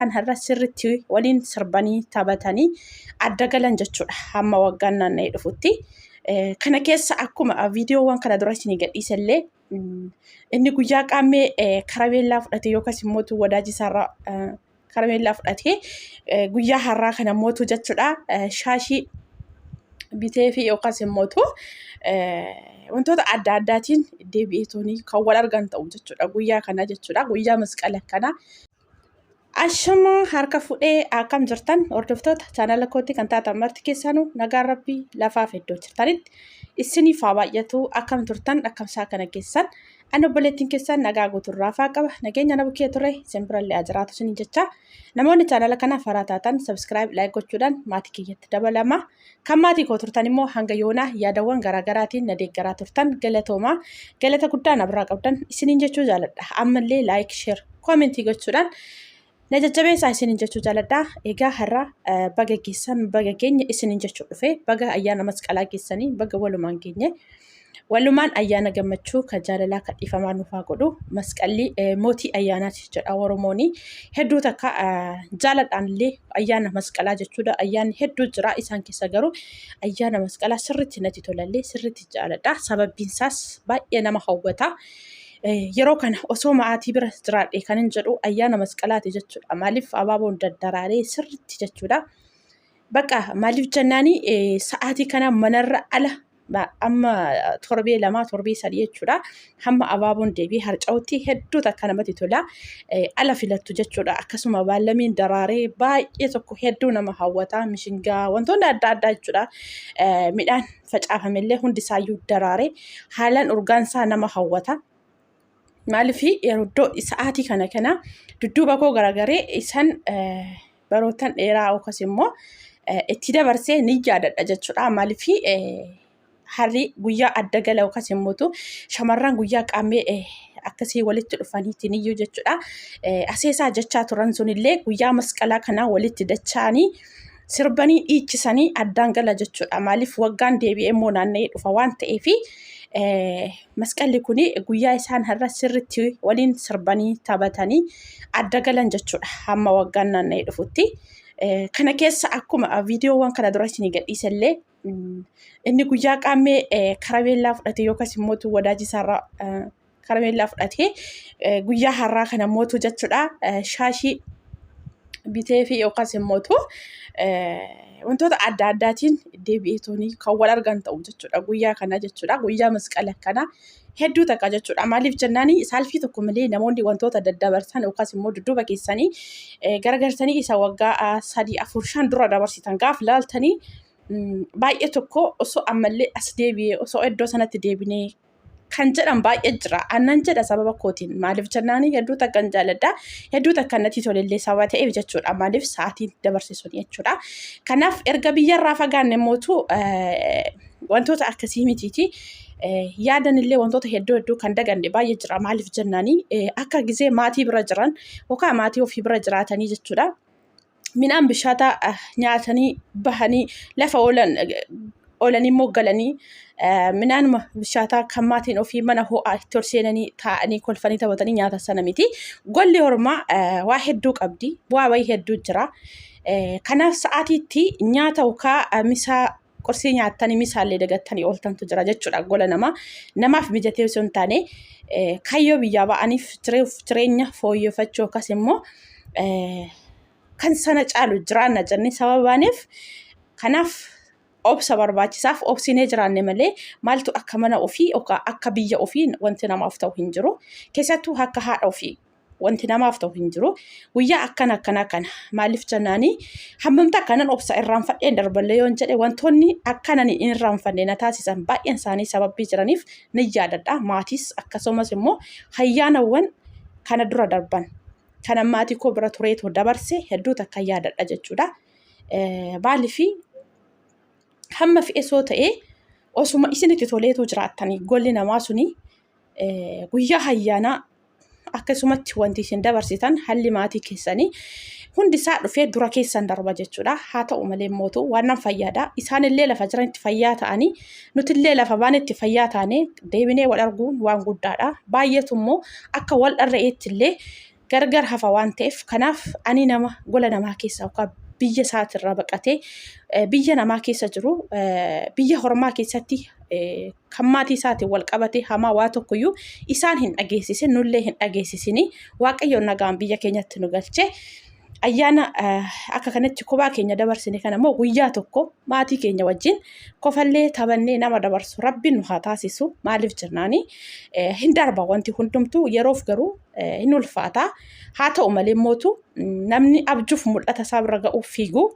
Har'a sirriitti waliin sirbanii taphatanii adda galan jechuudha hamma waggaan naanna'ee dhufutti. Kana keessa akkuma viidiyoowwan kana dura isinii gadhiisellee inni guyyaa qaammee karameellaa fudhate yookaas immoo wadaaji isaarraa karameellaa fudhate guyyaa har'aa kana mootu jechuudha shaashii bitee fi yookaas immoo wantoota adda addaatiin deebi'eetoonii kan wal argan ta'u jechuudha guyyaa kana jechuudha guyyaa masqala kana. Ashamaa harka fudhee akkam jirtan hordoftoota chaanala kootti kan taatan marti keessanuu nagaan rabbii lafaaf iddoo jirtanitti isiniif haa baay'atu akkam turtan akkamsaa kana keessan ani obboleettiin keessan nagaa guuturraa faa qaba nageenya na bukkee ture isin birallee haa jiraatu isiniin jecha namoonni chaanala kanaaf haaraa taatan subscribe like gochuudhaan maatii kiyyatti dabalama kan maatii koo turtan immoo hanga yoonaa yaadawwan garaagaraatiin na deeggaraa turtan galatoomaa galata guddaa na biraa qabdan isiniin jechuu jaaladha ammallee like share koomentii gochuudhaan na jajjabeessaa isiniin jechuu jaaladha. Egaa har'a baga geessan baga geenye isiniin jechuu dhufe baga ayyaana masqalaa geessanii baga walumaan geenye. Walumaan ayyaana gammachuu kan jaalalaa kan dhiifamaa nuuf haa godhu. Masqalli mootii ayyaanaati jedha Oromooni. Hedduu takka jaaladhaan illee ayyaana masqalaa jechuudha. Ayyaanni hedduu jira isaan keessa garuu ayyaana masqalaa sirriitti natti tolallee sirriitti jaaladha. Sababbiin isaas baay'ee nama hawwata. Yeroo kana osoo maatii bira jiraadhe kan hin jedhu ayyaana masqalaati jechuudha. Maaliif abaaboon daddaraaree sirriitti jechuudha. Bakka maaliif jennaani sa'aatii kana manarra ala amma torbee lamaa torbee sadii jechuudha. Hamma abaaboon deebi'ee harca'utti hedduu takka namatti tola. Ala filattu jechuudha. Akkasuma baallamiin daraaree baay'ee tokko hedduu nama hawwata. Mishingaa wantoonni adda addaa jechuudha. Midhaan facaafamellee hundi isaayyuu daraaree haalaan urgaan isaa nama hawwata. Maaliif yeroo iddoo sa'aatii kana kana dudduuba koo garagaree isan baroottan dheeraa yookaas immoo itti dabarsee ni yaadadha jechuudha. Maaliif harri guyyaa adda gala yookaas immoo shamarran guyyaa qaammee akkasii walitti dhufaniitiin iyyuu jechuudha. Aseesaa jechaa turan sunillee guyyaa masqalaa kanaa walitti dacha'anii sirbanii dhiichisanii addaan gala jechuudha. Maaliif waggaan deebi'ee immoo naanna'ee dhufa waan ta'eef masqalli kun guyyaa isaan har'a sirriitti waliin sirbanii taphatanii adda galan jechuudha. Hamma waggaan naanna'ee dhufutti. Kana keessa akkuma viidiyoowwan kana dura isinii gadhiisellee inni guyyaa qaammee karameellaa fudhate yookaas immoo wadaaji isaarraa karameellaa fudhatee guyyaa har'aa kana mootu jechuudha shaashii bitee fi yookaas immoo wantoota adda addaatiin deebi'eetoonii kan wal argan ta'u jechuudha guyyaa kana jechuudha guyyaa masqala kana hedduu takka jechuudha maaliif jennaani saalfii tokko malee namoonni wantoota daddabarsan yookaas immoo dudduuba keessanii garagartanii isa waggaa 3 4 5 dura dabarsitan gaaf laaltanii baay'ee tokko osoo ammallee as deebi'ee osoo iddoo sanatti deebinee kan jedhan baay'ee jira. Annan jedha sababa kootiin. Maaliif jennaani hedduu takkan jaaladha. Hedduu takkan natti tolellee sababa ta'eef jechuudha. Maaliif sa'aatiin dabarse sun jechuudha. Kanaaf erga biyyarraa fagaanne mootu wantoota akkasii mitiiti. Yaadan illee wantoota hedduu hedduu kan daganne baay'ee jira. Maaliif jennaani akka gizee maatii bira jiran yookaan maatii ofii bira jiraatanii jechuudha. Midhaan bishaataa nyaatanii bahanii lafa oolan oolanii immoo galanii midhaanuma bishaataa kan maatiin ofii mana ho'aa itti ol seenanii taa'anii kolfanii taphatanii nyaata sana miti. Golli hormaa waa hedduu qabdi. Bu'aa bahii hedduu jira. Kanaaf sa'aatiitti nyaata yookaan misaa qorsii nyaattanii misaallee dagattanii ooltantu jira jechuudha gola namaa. Namaaf mijatee osoo hin taane kaayyoo biyyaa ba'aniif jireenya fooyyeffachuu akkas immoo kan sana caalu jiraanna jennee sababa baaneef kanaaf obsa barbaachisaaf obsinee jiraanne malee maaltu akka mana ofii yookaan akka biyya ofii wanti namaaf ta'u hin jiru. Keessattuu akka haadha ofii wanti namaaf ta'u hin jiru. Guyyaa akkana akkanaa kana maaliif jennaani hammamta akkanan obsa irraanfadheen darballee yoon jedhe wantoonni akkanan hin irraanfanne na taasisan baay'een isaanii sababbii jiraniif ni yaadadha. Maatiis akkasumas immoo hayyaanawwan kana dura darban kana maatii koo bira tureetoo dabarse hedduu takka yaadadha jechuudha. Maaliif hamma fe'esoo ta'ee osuma isinitti toleetoo jiraattanii golli namaa suni guyyaa hayyaanaa akkasumatti wanti isin dabarsitan halli maatii keessanii hundi isaa dhufee dura keessan darba jechuudha. Haa ta'u malee mootu waan nan fayyaadha. Isaanillee lafa jiranitti fayyaa ta'anii nutillee lafa baanetti fayyaa taanee deebinee wal arguun waan guddaadha. Baay'eetu immoo akka wal dharra'eetti illee Gargar hafa waan ta'eef kanaaf ani nama gola namaa keessa yookaan biyya isaatirraa baqatee biyya namaa keessa jiru biyya hormaa keessatti kan maatii isaatiin wal qabate hamaa waa tokkoyyuu isaan hin dhageessisin nullee hin dhageessisini waaqayyoon nagaan biyya keenyatti nu galche. Ayyaana akka kanatti kophaa keenya dabarsine kana immoo guyyaa tokko maatii keenya wajjin kofallee taphannee nama dabarsu rabbiin nu haa taasisu maaliif jennaani hin darba wanti hundumtuu yeroof garuu hin ulfaata haa ta'u malee mootu namni abjuuf mul'ata isaa bira ga'uuf fiigu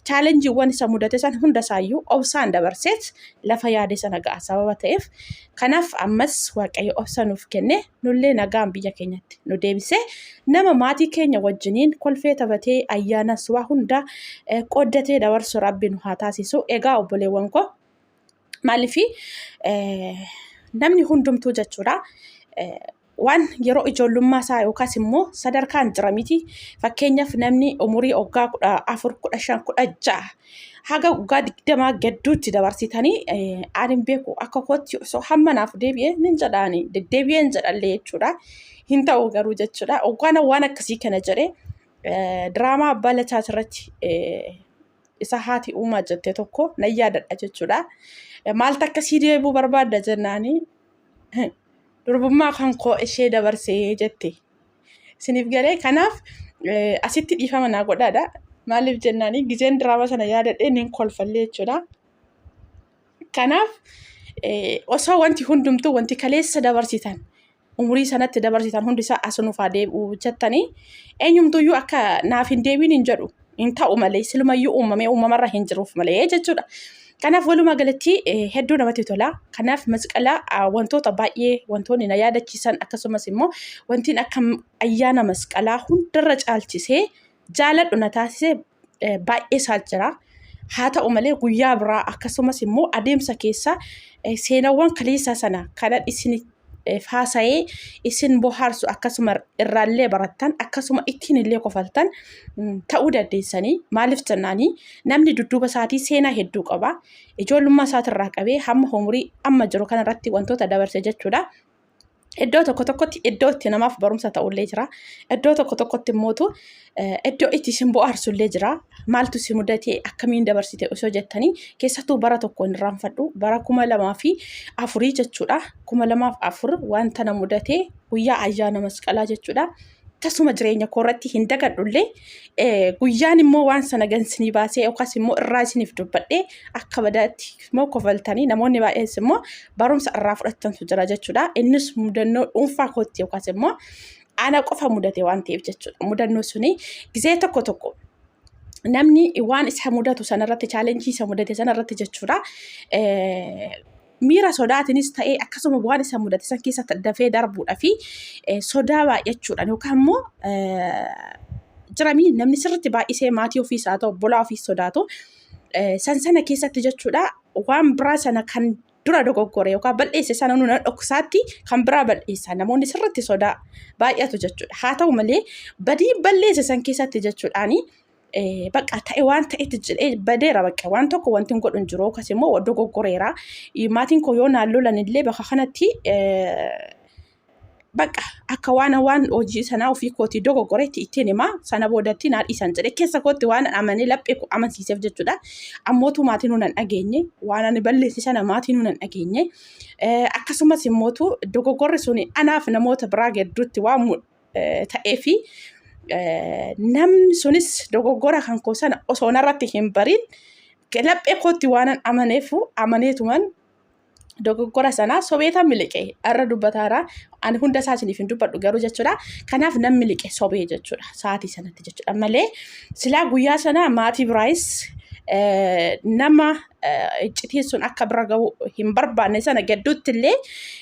chaalenjiiwwan isa mudate san hunda isaayyuu obsaan dabarseet lafa yaade sana ga'a sababa ta'eef kanaaf ammas waaqayyo obsa nuuf kenne nullee nagaan biyya keenyatti nu deebisee nama maatii keenya wajjiniin kolfee taphatee ayyaanas waa hunda qooddatee dabarsu rabbi nu haa taasisu. Egaa obboleewwan koo maaliifi namni hundumtuu jechuudha waan yeroo ijoollummaa isaa yookaas immoo sadarkaan jira miti. Fakkeenyaaf namni umurii waggaa 14, 15, 16 haga waggaa 20 gadduutti dabarsitanii ani hin beeku akka kootti osoo hamma naaf deebi'e nin jedhaani deddeebi'een jedhallee jechuudha. Hin ta'u garuu jechuudha. Waggaan waan akkasii kana jedhee diraamaa abbaa lataa irratti isa haati uumaa jette tokko nan yaadadha jechuudha. Maaltu akkasii deebi'uu barbaadda jennaanii durbummaa kan koo ishee dabarsee jette. Isiniif galee kanaaf asitti dhiifama naa godhaadha. Maaliif jennaanii gizeen diraamaa sana yaadadhee nin kolfallee jechuudha. Kanaaf osoo wanti hundumtuu wanti kaleessa dabarsitan umurii sanatti dabarsitan hundi isaa as nuuf haa deebi'u jettanii eenyumtuyyuu akka naaf hin deebiin hin jedhu hin ta'u malee silumayyuu uumamee uumamarra hin jiruuf malee jechuudha. Kanaaf walumaa galatti hedduu namatti tola. Kanaaf masqala wantoota baay'ee wantoonni na yaadachiisan akkasumas immoo wantiin akka ayyaana masqalaa hundarra caalchisee jaaladhu na taasise baay'ee isaa jira. Haa ta'u malee guyyaa biraa akkasumas immoo adeemsa keessa seenawwan kaleessaa sana kanan isin haasa'ee isin bohaarsu akkasuma irraallee barattan akkasuma ittiin illee kofaltan ta'uu dandeessanii maaliif jennaanii namni dudduuba isaatii seenaa hedduu qaba. Ijoollummaa isaatirraa qabee hamma umurii amma jiru kanarratti wantoota dabarse jechuudha. Iddoo tokko tokkotti iddoo itti namaaf barumsa ta'ullee jira. Iddoo tokko tokkotti immootu iddoo itti isin bohaarsullee jira. Maaltu si mudate akkamiin dabarsite osoo jettanii keessattuu bara tokko hin irraanfadhu. Bara 2004 jechuudha. 2004 wanta na mudate guyyaa ayyaana masqalaa jechuudha. Tasuma jireenya koo irratti hin dagadhullee guyyaan immoo waan sana gansinii baasee yookaas immoo irraa isiniif dubbadhee akka badaatti immoo kofaltanii namoonni baay'eenis immoo barumsa irraa fudhattantu jira jechuudha. Innis mudannoo dhuunfaa kootti yookaas immoo ana qofa mudate waan ta'eef jechuudha. Mudannoo suni gizee tokko tokko namni waan isa mudatu sanarratti chaalenjii isa mudate sanarratti jechuudha. Miira sodaatiinis ta'ee akkasuma waan isa mudate san keessa dafee darbuudhaa fi sodaa baay'achuudhaan yookaan immoo jiramii namni sirriitti baay'isee maatii ofiis haa ta'u obbolaa ofiis sodaatu san sana keessatti jechuudha waan biraa sana kan dura dogoggore yookaan bal'eesse sana nuna dhoksaatti kan biraa bal'eessa namoonni sirriitti sodaa baay'atu jechuudha. Haa ta'u malee badii bal'eesse san keessatti jechuudhaani bakka ta'e waan ta'etti jedhee badeera bakka waan tokko wanti hin godhu hin jiru yookaas immoo dogoggoreera. Maatiin koo yoo naan lolan illee bakka kanatti bakka akka waan waan hojii sanaa ofii kootii dogoggoretti ittiin himaa sana boodatti naa dhiisan jedhee keessa kootti waan amanee laphee koo amansiiseef jechuudha. Ammootu maatiin nun hin dhageenye waan ani balleesse sana maatiin nun hin dhageenye. Akkasumas immootu dogoggorri sun anaaf namoota biraa gidduutti waan ta'ee fi namni sunis dogoggora kan koo sana osoo narratti hin bariin laphee kootti waanan amaneef amaneetuman dogoggora sanaa sobeeta miliqe irra dubbataara ani hunda isaa isiniif hin dubbadhu garuu jechuudha kanaaf nan miliqe sobee jechuudha sa'aatii sanatti jechuudha malee silaa guyyaa sana maatii biraayis nama iccitiin sun akka bira ga'u hin barbaanne sana gidduutti illee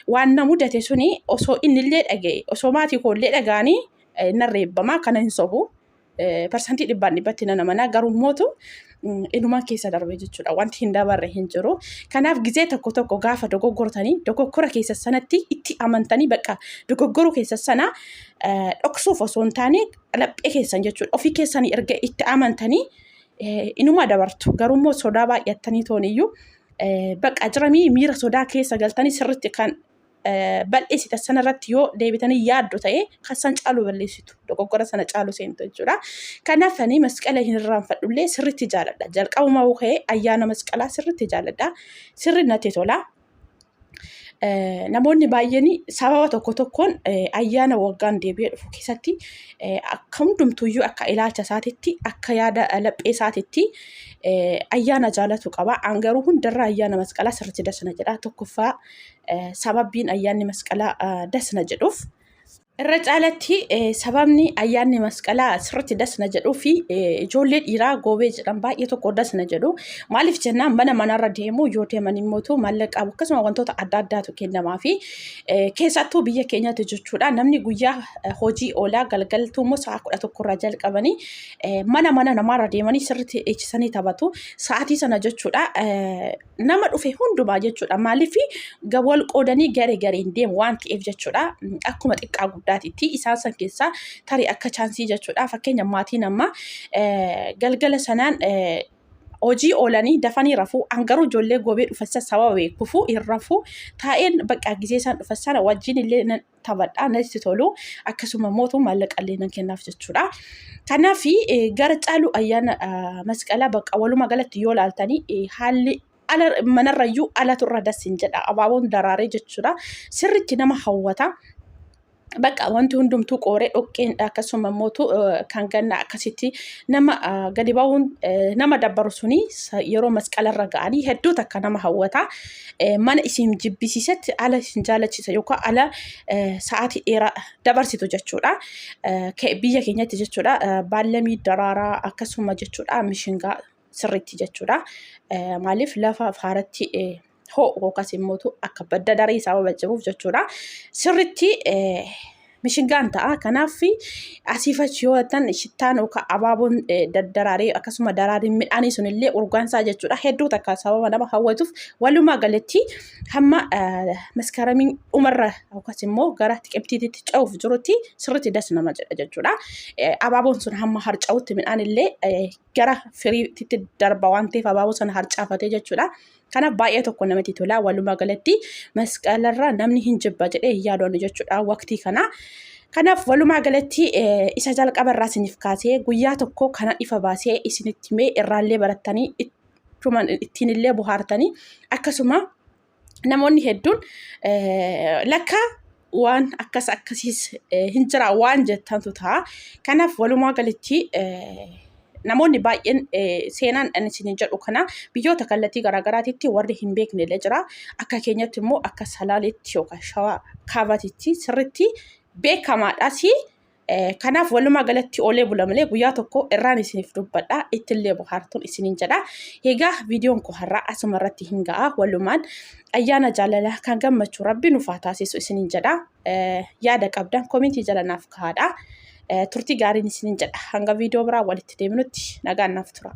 waan na mudate suni osoo inni illee dhaga'e osoo maatii koo illee dhaga'anii nan reebbama kana hin sobu. Parsantii dhibbaan dhibbatti nan amana garuu mootu inumaan keessa darbe jechuudha wanti hin dabarre hin jiru. Kanaaf gizee tokko tokko gaafa dogoggortanii dogoggora keessa sanatti itti amantanii bakka dogoggoruu keessa sana dhoksuuf osoo hin taane laphee keessan jechuudha ofii keessanii erga itti amantanii inuma dabartu. Garuu immoo sodaa baay'attanii tooniyyuu bakka jiramii miira sodaa keessa galtanii sirriitti kan bal'eessitan sanarratti yoo deebitanii yaaddu ta'e kan san caalu balleessitu dogoggora sana caalu seentu jechuudha. Kanaaf ani masqala hin irraanfadhullee sirriitti jaaladha. Jalqabumaa ka'ee ayyaana masqalaa sirriitti jaaladha. Sirri natti tola. Namoonni baay'een sababa tokko tokkoon ayyaana waggaan deebi'ee dhufu keessatti akka hundumtuyyuu akka ilaalcha isaatitti akka yaada laphee isaatitti ayyaana jaalatu qaba. An garuu hundarraa ayyaana masqalaa sirriitti dasna jedha. Tokkoffaa sababbiin ayyaanni masqalaa dasna jedhuuf Irra caalatti sababni ayyaanni masqalaa sirriitti das na jedhuu fi ijoollee dhiiraa goobee jedhan baay'ee tokko das na jedhu. Maaliif jennaan mana manarra deemu yoo deeman immoo maallaqa akkasuma wantoota adda addaatu kennamaa fi keessattuu biyya keenyatti jechuudha namni guyyaa hojii oolaa galgaltuu immoo sa'a 11 irraa jalqabanii mana mana namaarra deemanii sirriitti eechisanii taphatu. Sa'aatii sana jechuudha nama dhufe hundumaa jechuudha. Maaliif wal qoodanii garee gareen deemu waan ta'eef jechuudha. Akkuma xiqqaa guddaatitti isaan san keessaa tarii akka chaansii jechuudha. Fakkeenya maatiin amma galgala sanaan hojii oolanii dafanii rafuu an garuu ijoollee goobee dhufan sana sababa beekufu hin rafuu taa'een bakka gisee isaan dhufan sana wajjin illee nan taphadha natti tolu akkasuma mootu maallaqa illee nan kennaaf jechuudha. Kanaaf gara caalu ayyaana masqalaa bakka walumaa galatti yoo ilaaltanii haalli ala manarrayyuu alatu irra dasin jedha abaaboon daraaree jechuudha. Sirriitti nama hawwata. Bakka wanti hundumtuu qooree dhoqqeen akkasuma mootu kan ganna akkasitti nama gadi ba'uun nama dabbaru suni yeroo masqalarra ga'anii hedduu takka nama hawwata. Mana isin jibbisiisetti ala isin jaalachiisa yookaan ala sa'aatii dheeraa dabarsitu jechuudha. Biyya keenyatti jechuudha baallamii daraaraa akkasuma jechuudha mishingaa sirriitti jechuudha. Maaliif lafa faaratti ho'u yookaas immoo akka badda daree sababa jiruuf jechuudha. Sirriitti mishingaan ta'a. Kanaaf asiif achi yoo jettan shittaan yookaan abaaboon daddaraaree akkasuma daraariin midhaanii sunillee urgaan isaa jechuudha. Hedduu takka sababa nama hawwatuuf walumaa galatti hamma maskaramiin dhumarra yookaas immoo gara xiqimtiitti ce'uuf jirutti sirriitti das nama jedha jechuudha. Abaaboon sun hamma harca'utti midhaan illee gara firiitti darba waan ta'eef abaaboo sana harcaafatee jechuudha. Kanaaf baay'ee tokko namatti tola. Walumaa galatti masqalarra namni hin jibba jedhee hin yaadu jechuudha waqtii kana. Kanaaf walumaa galatti isa jalqaba irraa isiniif kaasee guyyaa tokko kana ifa baasee isinitti himee irraallee barattanii ittiin illee bohaartanii akkasuma namoonni hedduun lakka waan akkas akkasiis hin jira waan jettantu ta'a. Kanaaf walumaa galatti namoonni baay'een seenaan ani isin jedhu kana biyyoota kallattii garaagaraatitti warri hin beekne illee jira. Akka keenyatti immoo akka Salaaleetti yookaan Shawaa Kaabaatitti sirriitti beekamaadhaas. Kanaaf walumaa galatti oolee bula malee guyyaa tokko irraan isiniif dubbadha ittillee bohaartuun isiniin jedha. Egaa viidiyoon koo har'aa asuma irratti hin ga'a walumaan ayyaana jaalalaa kan gammachuu rabbi nuuf haa taasisu isiniin jedha. Yaada qabdan komentii jala naaf kaa'adha. Turtii gaariin isiniin jedha. Hanga viidiyoo biraa walitti deebinutti nagaan naaf tura.